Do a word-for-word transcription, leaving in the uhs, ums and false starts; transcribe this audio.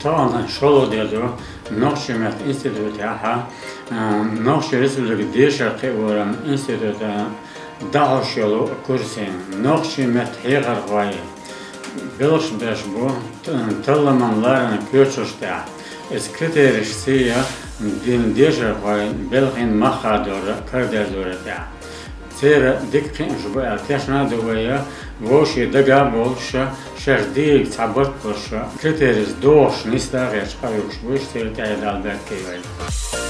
Тахана шолгӀа де ду нохчийн меттан институтехь, а, Нохчийн Республикан дешаран кхиоран институтан дӀахьош йолу курсе. Нохчийн меттан хьехархой белхаш беш бу, т-, талламан ларан коьртачу тӀехь. Иза критерийш сий ян дина дешархой белхийн мах хадор карадерзоран тӀехь. Церан дика кхиамаш бу аьлла тешна а ду вай, вовшийн дага а болуш, шаьш дийриг цхьа барт болуш, критерийш догӀуш нисдан а гӀерташ къахьоьгуш бу уьш, церан тӀехь Дала беркате йойла.